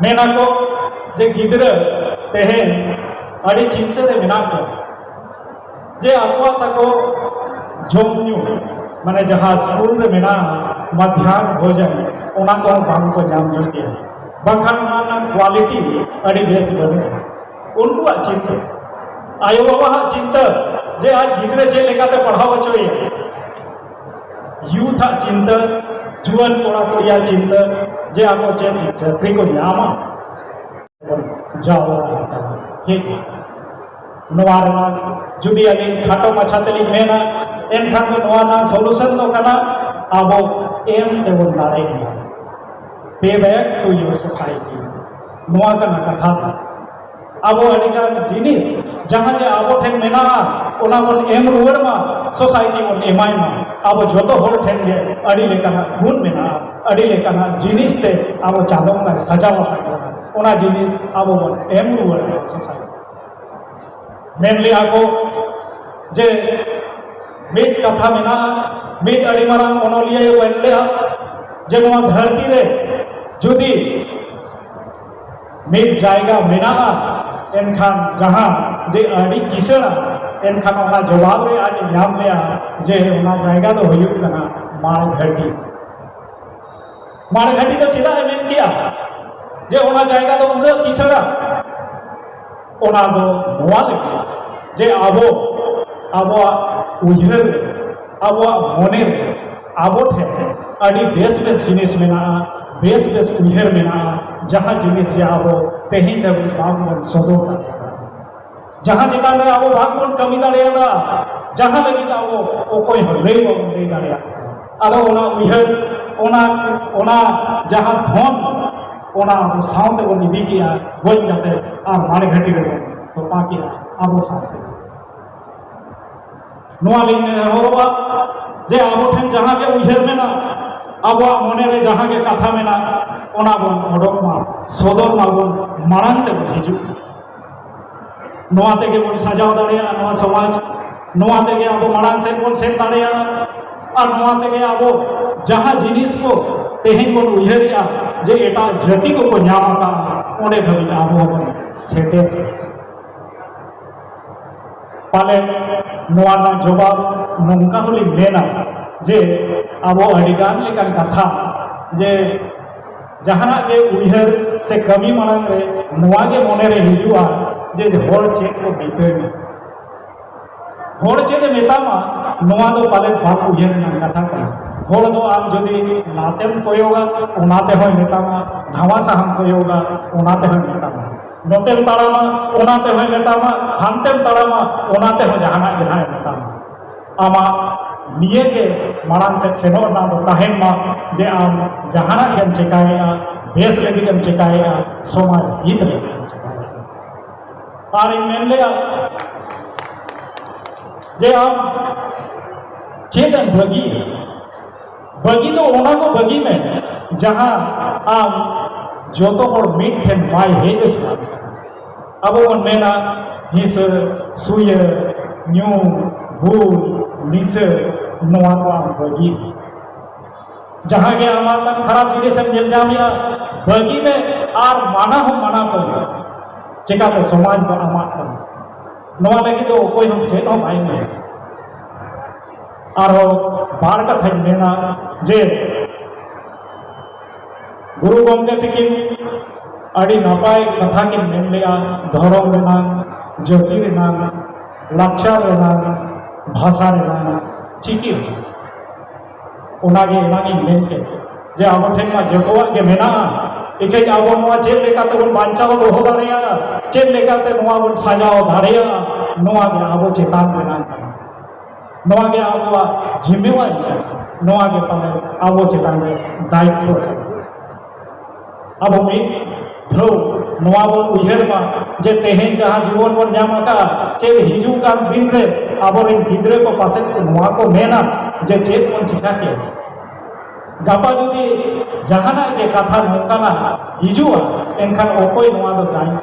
ᱢᱮᱱᱟᱠᱚ ᱡᱮ ᱜᱤᱫᱽᱨᱟᱹ ᱛᱮᱦᱮᱧ ᱟᱹᱰᱤ ᱪᱤᱱᱛᱟᱹ ᱨᱮ ᱢᱮᱱᱟᱜ ᱠᱚᱣᱟ ᱡᱮ ᱟᱠᱚᱣᱟᱜ ᱛᱟᱠᱚ ᱡᱚᱢ ᱧᱩ, ᱢᱟᱱᱮ ᱡᱟᱦᱟᱸ ᱥᱠᱩᱞ ᱨᱮ ᱢᱮᱱᱟᱜᱼᱟ ᱢᱟᱫᱷᱭᱟᱱ ᱵᱷᱳᱡᱚᱱ, ᱚᱱᱟ ᱠᱚᱦᱚᱸ ᱵᱟᱝ ᱠᱚ ᱧᱟᱢ ᱧᱚᱜᱮᱜᱼᱟ, ᱵᱟᱝᱠᱷᱟᱱ ᱚᱱᱟ ᱨᱮᱱᱟᱜ ᱠᱣᱟᱞᱤᱴᱤ ᱟᱹᱰᱤ ᱵᱮᱥ ᱵᱟᱹᱱᱩᱜᱼᱟ᱾ ᱩᱱᱠᱩᱣᱟᱜ ᱪᱤᱱᱛᱟᱹ, ᱟᱭᱳᱼᱵᱟᱵᱟᱣᱟᱜ ᱪᱤᱱᱛᱟᱹ ᱡᱮ ᱟᱡ ᱜᱤᱫᱽᱨᱟᱹ ᱪᱮᱫ ᱞᱮᱠᱟᱛᱮ ᱯᱟᱲᱦᱟᱣ ᱦᱚᱪᱚᱭᱮᱭᱟ᱾ ᱭᱩᱛᱷ ᱟᱜ ᱪᱤᱱᱛᱟᱹ, ᱡᱩᱣᱟᱹᱱ ᱠᱚᱲᱟ ᱠᱩᱲᱤᱭᱟᱜ ᱪᱤᱱᱛᱟᱹ ᱡᱮ ᱟᱠᱚ ᱪᱮᱫ ᱪᱟᱹᱠᱨᱤ ᱠᱚ ᱧᱟᱢᱟ, ᱡᱟᱣᱨᱟ ᱟᱠᱟᱱᱟ᱾ ᱴᱷᱤᱠ, ᱱᱚᱣᱟ ᱨᱮᱱᱟᱜ ᱡᱩᱫᱤ ᱟᱹᱞᱤᱧ ᱠᱷᱟᱴᱚ ᱢᱟᱪᱷᱟ ᱛᱮᱞᱤᱧ ᱢᱮᱱᱟ, ᱮᱱᱠᱷᱟᱱ ᱫᱚ ᱱᱚᱣᱟ ᱨᱮᱱᱟᱜ ᱥᱚᱞᱩᱥᱚᱱ ᱫᱚ ᱠᱟᱱᱟ ᱟᱵᱚ ᱮᱢ ᱛᱮᱵᱚᱱ ᱫᱟᱲᱮᱭᱟᱜᱼᱟ᱾ Pay back to your society, ᱱᱚᱣᱟ ᱠᱟᱱᱟ ᱠᱟᱛᱷᱟ ᱫᱚ᱾ ᱟᱵᱚ ᱟᱹᱰᱤᱜᱟᱱ ᱡᱤᱱᱤᱥ ᱡᱟᱦᱟᱸ ᱡᱮ ᱟᱵᱚ ᱴᱷᱮᱱ ᱢᱮᱱᱟᱜᱼᱟ, ᱚᱱᱟ ᱵᱚᱱ ᱮᱢ ᱨᱩᱣᱟᱹᱲ ᱢᱟ, ᱥᱳᱥᱟᱭᱴᱤ ᱵᱚᱱ ᱮᱢᱟᱭ ᱢᱟ᱾ ᱟᱵᱚ ᱡᱚᱛᱚ ᱦᱚᱲ ᱴᱷᱮᱱ ᱜᱮ ᱟᱹᱰᱤ ᱞᱮᱠᱟᱱᱟᱜ ᱜᱩᱱ ᱢᱮᱱᱟᱜᱼᱟ, ᱟᱹᱰᱤ ᱞᱮᱠᱟᱱᱟᱜ ᱡᱤᱱᱤᱥ ᱛᱮ ᱟᱵᱚ ᱪᱟᱸᱫᱚ ᱵᱚᱸᱜᱟᱭ ᱥᱟᱡᱟᱣ ᱟᱠᱟᱫ ᱵᱚᱱᱟ᱾ ᱚᱱᱟ ᱡᱤᱱᱤᱥ ᱟᱵᱚ ᱵᱚᱱ ᱮᱢ ᱨᱩᱣᱟᱹᱲ ᱢᱟ ᱥᱳᱥᱟᱭᱴᱤ᱾ ᱢᱮᱱ ᱞᱮᱜᱼᱟ ᱠᱚ ᱡᱮ ᱢᱤᱫ ᱠᱟᱛᱷᱟ ᱢᱮᱱᱟᱜᱼᱟ, ᱢᱤᱫ ᱟᱹᱰᱤ ᱢᱟᱨᱟᱝ ᱚᱱᱚᱞᱤᱭᱟᱹᱭ ᱢᱮᱱ ᱞᱮᱜᱼᱟ ᱡᱮ ᱱᱚᱣᱟ ᱫᱷᱟᱹᱨᱛᱤ ᱨᱮ ᱡᱩᱫᱤ ᱢᱤᱫ ᱡᱟᱭᱜᱟ ᱢᱮᱱᱟᱜᱼᱟ, ᱮᱱᱠᱷᱟᱱ ᱡᱟᱦᱟᱸ ᱡᱮ ᱟᱹᱰᱤ ᱠᱤᱥᱟᱹᱬᱟ, ᱮᱱᱠᱷᱟᱱ ᱚᱱᱟ ᱡᱚᱵᱟᱵ ᱨᱮ ᱟᱡ ᱧᱟᱢ ᱞᱮᱜᱼᱟ ᱡᱮ ᱚᱱᱟ ᱡᱟᱭᱜᱟ ᱫᱚ ᱦᱩᱭᱩᱜ ᱠᱟᱱᱟ ᱢᱟᱲ ᱜᱷᱟᱹᱴᱤ᱾ ᱢᱟᱲ ᱜᱷᱟᱹᱴᱤ ᱫᱚ ᱪᱮᱫᱟᱜ ᱮ ᱢᱮᱱ ᱠᱮᱜᱼᱟ ᱡᱮ ᱚᱱᱟ ᱡᱟᱭᱜᱟ ᱫᱚ ᱩᱱᱟᱹᱜ ᱠᱤᱥᱟᱹᱬᱟ? ᱚᱱᱟ ᱫᱚ ᱱᱚᱣᱟ ᱞᱟᱹᱜᱤᱫ ᱡᱮ ᱟᱵᱚ, ᱟᱵᱚᱣᱟᱜ ᱩᱭᱦᱟᱹᱨ, ᱟᱵᱚᱣᱟᱜ ᱢᱚᱱᱮ ᱨᱮ ᱟᱵᱚ ᱴᱷᱮᱱ ᱟᱹᱰᱤ ᱵᱮᱥ ᱵᱮᱥ ᱡᱤᱱᱤᱥ ᱢᱮᱱᱟᱜᱼᱟ, ᱵᱮᱥ ᱵᱮᱥ ᱩᱭᱦᱟᱹᱨ ᱢᱮᱱᱟᱜᱼᱟ, ᱡᱟᱦᱟᱸ ᱡᱤᱱᱤᱥ ᱡᱮ ᱟᱵᱚ ᱛᱮᱦᱮᱧ ᱫᱷᱟᱹᱵᱤᱡ ᱵᱟᱝ ᱵᱚᱱ ᱥᱚᱫᱚᱨ ᱫᱟᱲᱮᱭᱟᱫᱟ, ᱡᱟᱦᱟᱸ ᱪᱮᱛᱟᱱ ᱨᱮ ᱟᱵᱚ ᱵᱟᱝ ᱵᱚᱱ ᱠᱟᱹᱢᱤ ᱫᱟᱲᱮᱭᱟᱫᱟ, ᱡᱟᱦᱟᱸ ᱞᱟᱹᱜᱤᱫ ᱟᱵᱚ ᱚᱠᱚᱭ ᱦᱚᱸ ᱞᱟᱹᱭ ᱵᱟᱵᱚᱱ ᱞᱟᱹᱭ ᱫᱟᱲᱮᱭᱟᱜ ᱠᱟᱱᱟ᱾ ᱟᱫᱚ ᱚᱱᱟ ᱩᱭᱦᱟᱹᱨ, ᱚᱱᱟ, ᱚᱱᱟ ᱡᱟᱦᱟᱸ ᱫᱷᱚᱱ, ᱚᱱᱟ ᱟᱵᱚ ᱥᱟᱶ ᱛᱮᱵᱚᱱ ᱤᱫᱤ ᱠᱮᱜᱼᱟ, ᱜᱚᱡ ᱠᱟᱛᱮ ᱟᱨ ᱢᱟᱲᱮ ᱜᱷᱟᱹᱴᱤ ᱨᱮᱵᱚᱱ ᱛᱚᱯᱟ ᱠᱮᱜᱼᱟ ᱟᱵᱚ ᱥᱟᱶᱛᱮ᱾ ᱱᱚᱣᱟ ᱞᱤᱧ ᱱᱮᱦᱚᱨᱚᱜᱼᱟ ᱡᱮ ᱟᱵᱚ ᱴᱷᱮᱱ ᱡᱟᱦᱟᱸ ᱜᱮ ᱩᱭᱦᱟᱹᱨ ᱢᱮᱱᱟᱜ, ᱟᱵᱚᱣᱟᱜ ᱢᱚᱱᱮ ᱨᱮ ᱡᱟᱦᱟᱸ ᱜᱮ ᱠᱟᱛᱷᱟ ᱢᱮᱱᱟᱜ, ᱚᱱᱟ ᱵᱚᱱ ᱚᱰᱚᱠ ᱢᱟ, ᱥᱚᱫᱚᱨ ᱢᱟᱵᱚᱱ, ᱢᱟᱲᱟᱝ ᱛᱮᱵᱚᱱ ᱦᱤᱡᱩᱜ ᱢᱟ᱾ ᱱᱚᱣᱟ ᱛᱮᱜᱮ ᱵᱚᱱ ᱥᱟᱡᱟᱣ ᱫᱟᱲᱮᱭᱟᱜᱼᱟ ᱱᱚᱣᱟ ᱥᱚᱢᱟᱡᱽ, ᱱᱚᱣᱟ ᱛᱮᱜᱮ ᱟᱵᱚ ᱢᱟᱲᱟᱝ ᱥᱮᱫ ᱵᱚᱱ ᱥᱮᱱ ᱫᱟᱲᱮᱭᱟᱜᱼᱟ᱾ ᱟᱨ ᱱᱚᱣᱟ ᱛᱮᱜᱮ ᱟᱵᱚ ᱡᱟᱦᱟᱸ ᱡᱤᱱᱤᱥ ᱠᱚ ᱛᱮᱦᱮᱧ ᱵᱚᱱ ᱩᱭᱦᱟᱹᱨᱮᱜᱼᱟ ᱡᱮ ᱮᱴᱟᱜ ᱡᱟᱹᱛᱤ ᱠᱚᱠᱚ ᱧᱟᱢ ᱟᱠᱟᱫᱼᱟ, ᱚᱸᱰᱮ ᱫᱷᱟᱹᱵᱤᱡ ᱟᱵᱚ ᱦᱚᱸᱵᱚᱱ ᱥᱮᱴᱮᱨ᱾ ᱯᱟᱞᱮ ᱱᱚᱣᱟ ᱨᱮᱱᱟᱜ ᱡᱚᱵᱟᱵ ᱱᱚᱝᱠᱟ ᱦᱚᱸᱞᱤᱧ ᱢᱮᱱᱟ ᱡᱮ ᱟᱵᱚ ᱟᱹᱰᱤᱜᱟᱱ ᱞᱮᱠᱟᱱ ᱠᱟᱛᱷᱟ, ᱡᱮ ᱡᱟᱦᱟᱱᱟᱜ ᱜᱮ ᱩᱭᱦᱟᱹᱨ ᱥᱮ ᱠᱟᱹᱢᱤ ᱢᱟᱲᱟᱝ ᱨᱮ ᱱᱚᱣᱟ ᱜᱮ ᱢᱚᱱᱮ ᱨᱮ ᱦᱤᱡᱩᱜᱼᱟ ᱡᱮ, ᱡᱮ ᱦᱚᱲ ᱪᱮᱫ ᱠᱚ ᱢᱮᱛᱟᱹᱧᱟ, ᱦᱚᱲ ᱪᱮᱫ ᱮ ᱢᱮᱛᱟᱢᱟ, ᱱᱚᱣᱟ ᱫᱚ ᱯᱟᱞᱮ ᱵᱟᱝ ᱩᱭᱦᱟᱹᱨ ᱨᱮᱱᱟᱜ ᱠᱟᱛᱷᱟ ᱠᱟᱱᱟ᱾ ᱦᱚᱲ ᱫᱚ ᱟᱢ ᱡᱩᱫᱤ ᱞᱟᱛᱮᱢ ᱠᱚᱭᱚᱜᱟ, ᱚᱱᱟ ᱛᱮᱦᱚᱸᱭ ᱢᱮᱛᱟᱢᱟ, ᱫᱷᱟᱢᱟ ᱥᱟᱦᱟᱢ ᱠᱚᱭᱚᱜᱟ, ᱚᱱᱟ ᱛᱮᱦᱚᱸᱭ ᱢᱮᱛᱟᱢᱟ, ᱱᱚᱛᱮᱢ ᱛᱟᱲᱟᱢᱟ, ᱚᱱᱟ ᱛᱮᱦᱚᱸᱭ ᱢᱮᱛᱟᱢᱟ, ᱦᱟᱱᱛᱮᱢ ᱛᱟᱲᱟᱢᱟ, ᱚᱱᱟ ᱛᱮᱦᱚᱸ ᱡᱟᱦᱟᱱᱟᱜ ᱜᱮ ᱱᱟᱦᱟᱜ ᱮ ᱢᱮᱛᱟᱢᱟ᱾ ᱟᱢᱟᱜ ᱱᱤᱭᱟᱹ ᱜᱮ ᱢᱟᱲᱟᱝ ᱥᱮᱫ ᱥᱮᱱᱚᱜ ᱨᱮᱱᱟᱜ ᱫᱚ ᱛᱟᱦᱮᱱ ᱢᱟ ᱡᱮ ᱟᱢ ᱡᱟᱦᱟᱱᱟᱜ ᱜᱮᱢ ᱪᱮᱠᱟᱭᱮᱫᱼᱟ, ᱵᱮᱥ ᱞᱟᱹᱜᱤᱫ ᱮᱢ ᱪᱮᱠᱟᱭᱮᱫᱼᱟ, ᱥᱚᱢᱟᱡᱽ ᱦᱤᱛ ᱞᱟᱹᱜᱤᱫ ᱮᱢ ᱪᱮᱠᱟᱭᱮᱫᱼᱟ᱾ ᱟᱨᱤᱧ ᱢᱮᱱ ᱞᱮᱜᱼᱟ ᱡᱮ ᱟᱢ ᱪᱮᱫ ᱮᱢ ᱵᱟᱹᱜᱤᱭᱟ? ᱵᱟᱹᱜᱤ ᱫᱚ ᱚᱱᱟ ᱠᱚ ᱵᱟᱹᱜᱤ ᱢᱮ ᱡᱟᱦᱟᱸ ᱟᱢ ᱡᱚᱛᱚ ᱦᱚᱲ ᱢᱤᱫ ᱴᱷᱮᱱ ᱵᱟᱭ ᱦᱮᱡ ᱦᱚᱪᱚᱣᱟᱜ ᱠᱟᱱᱟ᱾ ᱟᱵᱚ ᱵᱚᱱ ᱢᱮᱱᱟ ᱦᱤᱸᱥᱟᱹ, ᱥᱩᱭᱟᱹ, ᱧᱩ, ᱵᱩᱞ, ᱱᱤᱥᱟᱹ, ᱱᱚᱣᱟ ᱠᱚ ᱟᱢ ᱵᱟᱹᱜᱤ ᱢᱮ᱾ ᱡᱟᱦᱟᱸ ᱜᱮ ᱟᱢᱟᱜ ᱠᱷᱟᱨᱟᱯ ᱡᱤᱱᱤᱥ ᱮᱢ ᱧᱮᱞ ᱧᱟᱢᱮᱜᱼᱟ, ᱵᱟᱹᱜᱤ ᱢᱮ ᱟᱨ ᱢᱟᱱᱟ ᱦᱚᱸ ᱢᱟᱱᱟ ᱠᱚᱢ᱾ ᱪᱮᱠᱟᱛᱮ ᱥᱚᱢᱟᱡᱽ ᱫᱚ ᱟᱢᱟᱜ ᱠᱟᱱᱟ, ᱱᱚᱣᱟ ᱞᱟᱹᱜᱤᱫ ᱫᱚ ᱚᱠᱚᱭ ᱦᱚᱸ ᱪᱮᱫ ᱦᱚᱸ ᱵᱟᱭ ᱢᱮᱱᱟ᱾ ᱟᱨᱦᱚᱸ ᱵᱟᱨ ᱠᱟᱛᱷᱟᱧ ᱢᱮᱱᱟ ᱡᱮ ᱜᱩᱨᱩ ᱜᱚᱢᱠᱮ ᱛᱤᱠᱤᱱ ᱟᱹᱰᱤ ᱱᱟᱯᱟᱭ ᱠᱟᱛᱷᱟ ᱠᱤᱱ ᱢᱮᱱ ᱞᱮᱜᱼᱟ, ᱫᱷᱚᱨᱚᱢ ᱨᱮᱱᱟᱝ, ᱡᱟᱹᱛᱤ ᱨᱮᱱᱟᱝ, ᱞᱟᱠᱪᱟᱨ ᱨᱮᱱᱟᱝ, ᱵᱷᱟᱥᱟ ᱨᱮᱱᱟᱝ, ᱪᱤᱠᱤ ᱨᱮᱱᱟᱝ᱾ ᱚᱱᱟᱜᱮ ᱮᱱᱟᱝ ᱤᱧ ᱢᱮᱱ ᱠᱮᱫ ᱡᱮ ᱟᱵᱚ ᱴᱷᱮᱱ ᱢᱟ ᱡᱚᱛᱚᱣᱟᱜ ᱜᱮ ᱢᱮᱱᱟᱜᱼᱟ, ᱮᱠᱷᱮᱱ ᱟᱵᱚ ᱱᱚᱣᱟ ᱪᱮᱫ ᱞᱮᱠᱟᱛᱮ ᱵᱚᱱ ᱵᱟᱧᱪᱟᱣ ᱫᱚᱦᱚ ᱫᱟᱲᱮᱭᱟᱜᱼᱟ, ᱪᱮᱫ ᱞᱮᱠᱟᱛᱮ ᱱᱚᱣᱟ ᱵᱚᱱ ᱥᱟᱡᱟᱣ ᱫᱟᱲᱮᱭᱟᱜᱼᱟ, ᱱᱚᱣᱟ ᱜᱮ ᱟᱵᱚ ᱪᱮᱛᱟᱱ ᱨᱮᱱᱟᱝ ᱠᱟᱱᱟ᱾ ᱱᱚᱣᱟ ᱜᱮ ᱟᱵᱚᱣᱟᱜ ᱡᱤᱢᱢᱮᱣᱟᱨᱤ ᱠᱟᱱᱟ᱾ ᱱᱚᱣᱟ ᱜᱮ ᱯᱟᱞᱮ ᱟᱵᱚ ᱪᱮᱛᱟᱱ ᱨᱮ ᱫᱟᱭᱤᱛᱛᱚ ᱠᱟᱱᱟ᱾ ᱟᱵᱚ ᱢᱤᱫ ᱫᱷᱟᱣ ᱱᱚᱣᱟ ᱵᱚᱱ ᱩᱭᱦᱟᱹᱨ ᱢᱟ ᱡᱮ ᱛᱮᱦᱮᱧ ᱡᱟᱦᱟᱸ ᱡᱤᱵᱚᱱ ᱵᱚᱱ ᱧᱟᱢ ᱟᱠᱟᱫᱼᱟ, ᱪᱮᱫ ᱦᱤᱡᱩᱜ ᱠᱟᱱ ᱫᱤᱱ ᱨᱮ ᱟᱵᱚᱨᱮᱱ ᱜᱤᱫᱽᱨᱟᱹ ᱠᱚ ᱯᱟᱥᱮᱡ ᱱᱚᱣᱟ ᱠᱚ ᱢᱮᱱᱟ ᱡᱮ ᱪᱮᱫ ᱵᱚᱱ ᱪᱤᱠᱟ ᱠᱮᱫ? ᱜᱟᱯᱟ ᱡᱩᱫᱤ ᱡᱟᱦᱟᱱᱟᱜ ᱜᱮ ᱠᱟᱛᱷᱟ ᱱᱚᱝᱠᱟᱱᱟᱜ ᱦᱤᱡᱩᱜᱼᱟ, ᱮᱱᱠᱷᱟᱱ ᱚᱠᱚᱭ ᱱᱚᱣᱟ ᱫᱚ ᱫᱟᱭᱤ?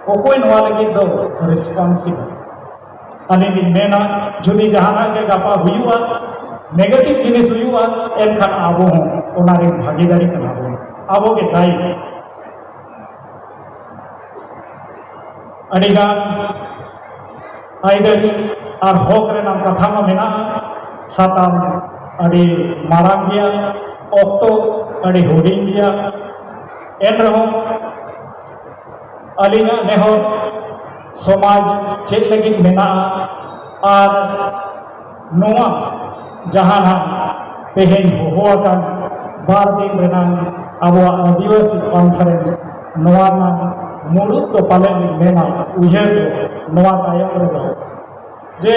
ᱚᱠᱚᱭ ᱱᱚᱣᱟ ᱞᱟᱹᱜᱤᱫ ᱫᱚ ᱨᱮᱥᱯᱚᱱᱥᱤᱵᱚᱞ? ᱟᱹᱞᱤᱧ ᱞᱤᱧ ᱢᱮᱱᱟ, ᱡᱩᱫᱤ ᱡᱟᱦᱟᱱᱟᱜ ᱜᱮ ᱜᱟᱯᱟ ᱦᱩᱭᱩᱜᱼᱟ, ᱱᱮᱜᱮᱴᱤᱵᱷ ᱡᱤᱱᱤᱥ ᱦᱩᱭᱩᱜᱼᱟ, ᱮᱱᱠᱷᱟᱱ ᱟᱵᱚ ᱦᱚᱸ ᱚᱱᱟ ᱨᱮᱱ ᱵᱷᱟᱜᱤᱫᱟᱨᱤ ᱠᱟᱱᱟ ᱵᱚᱱ, ᱟᱵᱚ ᱜᱮ ᱫᱟᱭᱤ᱾ ᱟᱹᱰᱤᱜᱟᱱ ᱟᱹᱭᱫᱟᱹᱨᱤ ᱟᱨ ᱦᱚᱠ ᱨᱮᱱᱟᱜ ᱠᱟᱛᱷᱟ ᱢᱟ ᱢᱮᱱᱟᱜᱼᱟ, ᱥᱟᱛᱟᱢ ᱟᱹᱰᱤ ᱢᱟᱨᱟᱝ ᱜᱮᱭᱟ, ᱚᱠᱛᱚ ᱟᱹᱰᱤ ᱦᱩᱰᱤᱧ ᱜᱮᱭᱟ᱾ ᱮᱱ ᱨᱮᱦᱚᱸ ᱟᱹᱞᱤᱧᱟᱜ ᱱᱮᱦᱚᱨ, ᱥᱚᱢᱟᱡᱽ ᱪᱮᱫ ᱞᱟᱹᱜᱤᱫ ᱢᱮᱱᱟᱜᱼᱟ ᱟᱨ ᱱᱚᱣᱟ ᱡᱟᱦᱟᱸ ᱱᱟᱜ ᱛᱮᱦᱮᱧ ᱦᱚᱦᱚ ᱟᱠᱟᱱ ᱵᱟᱨ ᱫᱤᱱ ᱨᱮᱱᱟᱜ ᱟᱵᱚᱣᱟᱜ ᱟᱹᱫᱤᱵᱟᱹᱥᱤ ᱠᱚᱱᱯᱷᱟᱨᱮᱱᱥ, ᱱᱚᱣᱟ ᱨᱮᱱᱟᱜ ᱢᱩᱲᱩᱫ ᱫᱚ ᱯᱟᱞᱮᱫ ᱞᱤᱧ ᱢᱮᱱᱟ, ᱩᱭᱦᱟᱹᱨ ᱫᱚ ᱱᱚᱣᱟ ᱛᱟᱭᱚᱢ ᱨᱮᱫᱚ ᱡᱮ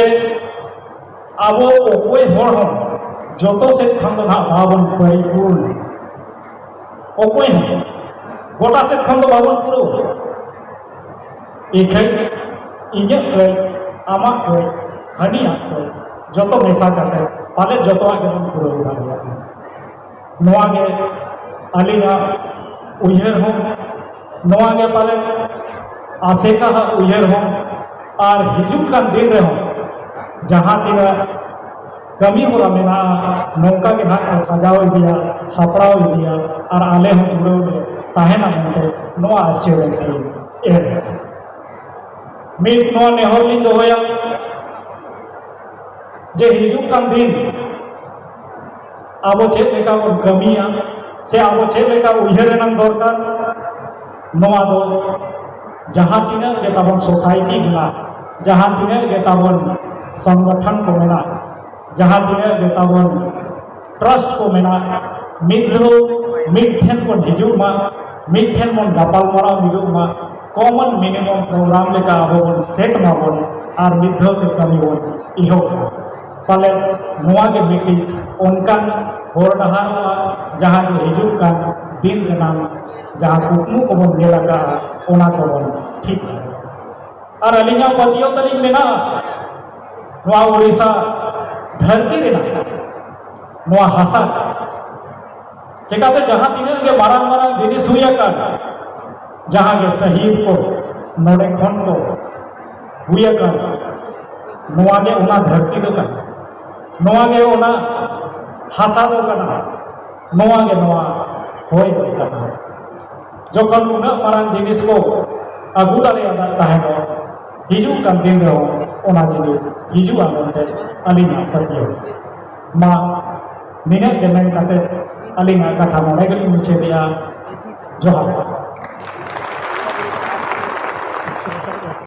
ᱟᱵᱚ ᱚᱠᱚᱭ ᱦᱚᱲ ᱦᱚᱸ ᱡᱚᱛᱚ ᱥᱮᱫ ᱠᱷᱚᱱ ᱫᱚ ᱱᱟᱦᱟᱜ ᱵᱟᱵᱚᱱ ᱯᱚᱨᱤᱯᱩᱨᱱ᱾ ᱚᱠᱚᱭ ᱦᱚᱸ ᱜᱚᱴᱟ ᱥᱮᱫ ᱠᱷᱚᱱ ᱫᱚ ᱵᱟᱵᱚᱱ ᱯᱩᱨᱟᱹᱣ᱾ ᱤᱠᱷᱟᱹᱭ ᱤᱧᱟᱹᱜ ᱠᱟᱹᱡ, ᱟᱢᱟᱜ ᱠᱟᱹᱡ, ᱦᱟᱹᱱᱤᱭᱟᱜ ᱠᱟᱹᱡ, ᱡᱚᱛᱚ ᱢᱮᱥᱟ ᱠᱟᱛᱮ ᱯᱟᱞᱮᱫ ᱡᱚᱛᱚᱣᱟᱜ ᱜᱮᱵᱚᱱ ᱯᱩᱨᱟᱹᱣ ᱫᱟᱲᱮᱭᱟᱜᱼᱟ᱾ ᱱᱚᱣᱟ ᱜᱮ ᱟᱹᱞᱤᱧᱟᱜ ᱩᱭᱦᱟᱹᱨ ᱦᱚᱸ, ᱱᱚᱣᱟ ᱜᱮ ᱯᱟᱞᱮᱫ ᱟᱥᱮᱠᱟ ᱦᱟᱜ ᱩᱭᱦᱟᱹᱨ ᱦᱚᱸ᱾ ᱟᱨ ᱦᱤᱡᱩᱜ ᱠᱟᱱ ᱫᱤᱱ ᱨᱮᱦᱚᱸ ᱡᱟᱦᱟᱸ ᱛᱤᱱᱟᱹᱜ ᱠᱟᱹᱢᱤ ᱦᱚᱨᱟ ᱢᱮᱱᱟᱜᱼᱟ, ᱱᱚᱝᱠᱟ ᱜᱮ ᱱᱟᱦᱟᱜ ᱠᱚ ᱥᱟᱡᱟᱣ ᱤᱫᱤᱭᱟ, ᱥᱟᱯᱲᱟᱣ ᱤᱫᱤᱭᱟ, ᱟᱨ ᱟᱞᱮ ᱦᱚᱸ ᱡᱩᱲᱟᱹᱣ ᱞᱮ ᱛᱟᱦᱮᱱᱟ ᱢᱮᱱᱛᱮ ᱱᱚᱣᱟ ᱟᱥᱤᱨᱵᱟᱫᱽ ᱞᱤᱧ ᱮᱢ᱾ ᱢᱤᱫ ᱱᱚᱣᱟ ᱱᱮᱦᱚᱨ ᱞᱤᱧ ᱫᱚᱦᱚᱭᱟ ᱡᱮ ᱦᱤᱡᱩᱜ ᱠᱟᱱ ᱫᱤᱱ ᱟᱵᱚ ᱪᱮᱫ ᱞᱮᱠᱟ ᱵᱚᱱ ᱠᱟᱹᱢᱤᱭᱟ ᱥᱮ ᱟᱵᱚ ᱪᱮᱫ ᱞᱮᱠᱟ ᱩᱭᱦᱟᱹᱨ ᱨᱮᱱᱟᱜ ᱫᱚᱨᱠᱟᱨ, ᱱᱚᱣᱟ ᱫᱚ ᱡᱟᱦᱟᱸ ᱛᱤᱱᱟᱹᱜ ᱜᱮ ᱛᱟᱵᱚᱱ ᱥᱳᱥᱟᱭᱴᱤ ᱢᱮᱱᱟᱜ, ᱡᱟᱦᱟᱸ ᱛᱤᱱᱟᱹᱜ ᱜᱮ ᱛᱟᱵᱚᱱ ᱥᱚᱝᱜᱚᱴᱷᱚᱱ ᱠᱚ ᱢᱮᱱᱟᱜ, ᱡᱟᱦᱟᱸ ᱛᱤᱱᱟᱹᱜ ᱜᱮ ᱛᱟᱵᱚᱱ ᱴᱨᱟᱥᱴ ᱠᱚ ᱢᱮᱱᱟᱜ, ᱢᱤᱫ ᱫᱷᱟᱣ ᱢᱤᱫ ᱴᱷᱮᱱ ᱵᱚᱱ ᱦᱤᱡᱩᱜ ᱢᱟ, ᱢᱤᱫ ᱴᱷᱮᱱ ᱵᱚᱱ ᱜᱟᱯᱟᱞ ᱢᱟᱨᱟᱣ ᱢᱤᱫᱚᱜ ᱢᱟ, ᱠᱚᱢᱚᱱ ᱢᱤᱱᱤᱢᱟᱢ ᱯᱨᱳᱜᱨᱟᱢ ᱞᱮᱠᱟ ᱟᱵᱚ ᱵᱚᱱ ᱥᱮᱴ ᱢᱟᱵᱚᱱ ᱟᱨ ᱢᱤᱫ ᱫᱷᱟᱣ ᱛᱮ ᱠᱟᱹᱢᱤ ᱵᱚᱱ ᱮᱦᱚᱵ ᱢᱟ᱾ ᱯᱟᱞᱮ ᱱᱚᱣᱟ ᱜᱮ ᱢᱤᱫᱴᱤᱡ ᱚᱱᱠᱟᱱ ᱦᱚᱨ ᱰᱟᱦᱟᱨᱚᱜᱼᱟ, ᱡᱟᱦᱟᱸ ᱡᱮ ᱦᱤᱡᱩᱜ ᱠᱟᱱ ᱫᱤᱱ ᱨᱮᱱᱟᱜ ᱡᱟᱦᱟᱸ ᱠᱩᱠᱢᱩ ᱠᱚᱵᱚᱱ ᱧᱮᱞ ᱟᱠᱟᱫᱼᱟ, ᱚᱱᱟ ᱠᱚᱵᱚᱱ ᱴᱷᱤᱠ ᱫᱟᱲᱮᱭᱟᱜᱼᱟ᱾ ᱟᱨ ᱟᱹᱞᱤᱧᱟᱜ ᱯᱟᱹᱛᱭᱟᱹᱣ ᱛᱟᱹᱞᱤᱧ ᱢᱮᱱᱟᱜᱼᱟ, ᱱᱚᱣᱟ ᱳᱰᱤᱥᱟ ᱫᱷᱟᱹᱨᱛᱤ ᱨᱮᱱᱟᱜ ᱱᱚᱣᱟ ᱦᱟᱥᱟ, ᱪᱮᱠᱟᱛᱮ ᱡᱟᱦᱟᱸ ᱛᱤᱱᱟᱹᱜ ᱜᱮ ᱢᱟᱨᱟᱝ ᱢᱟᱨᱟᱝ ᱡᱤᱱᱤᱥ ᱦᱩᱭ ᱟᱠᱟᱱ, ᱡᱟᱦᱟᱸ ᱜᱮ ᱥᱟᱹᱦᱤᱫ ᱠᱚ ᱱᱚᱰᱮ ᱠᱷᱚᱱ ᱠᱚ ᱦᱩᱭ ᱟᱠᱟᱱ, ᱱᱚᱣᱟ ᱜᱮ ᱚᱱᱟ ᱫᱷᱟᱹᱨᱛᱤ ᱫᱚ ᱠᱟᱱᱟ, ᱱᱚᱣᱟ ᱜᱮ ᱚᱱᱟ ᱦᱟᱥᱟ ᱫᱚ ᱠᱟᱱᱟ, ᱱᱚᱣᱟ ᱜᱮ ᱱᱚᱣᱟ ᱦᱚᱭ ᱫᱚ ᱠᱟᱱᱟ᱾ ᱡᱚᱠᱷᱚᱱ ᱩᱱᱟᱹᱜ ᱢᱟᱨᱟᱝ ᱡᱤᱱᱤᱥ ᱠᱚ ᱟᱹᱜᱩ ᱫᱟᱲᱮᱭᱟᱫᱟ ᱛᱟᱦᱮᱸᱫ, ᱦᱤᱡᱩᱜ ᱠᱟᱱ ᱫᱤᱱ ᱨᱮᱦᱚᱸ ᱚᱱᱟ ᱡᱤᱱᱤᱥ ᱦᱤᱡᱩᱜᱼᱟ ᱢᱮᱱᱛᱮ ᱟᱹᱞᱤᱧᱟᱜ ᱯᱟᱹᱛᱭᱟᱹᱣ᱾ ᱢᱟ ᱱᱤᱱᱟᱹᱜ ᱜᱮ ᱢᱮᱱ ᱠᱟᱛᱮ ᱟᱹᱞᱤᱧᱟᱜ ᱠᱟᱛᱷᱟ ᱱᱚᱰᱮ ᱜᱮᱞᱤᱧ ᱢᱩᱪᱟᱹᱫᱮᱜᱼᱟ᱾ ᱡᱚᱦᱟᱨ᱾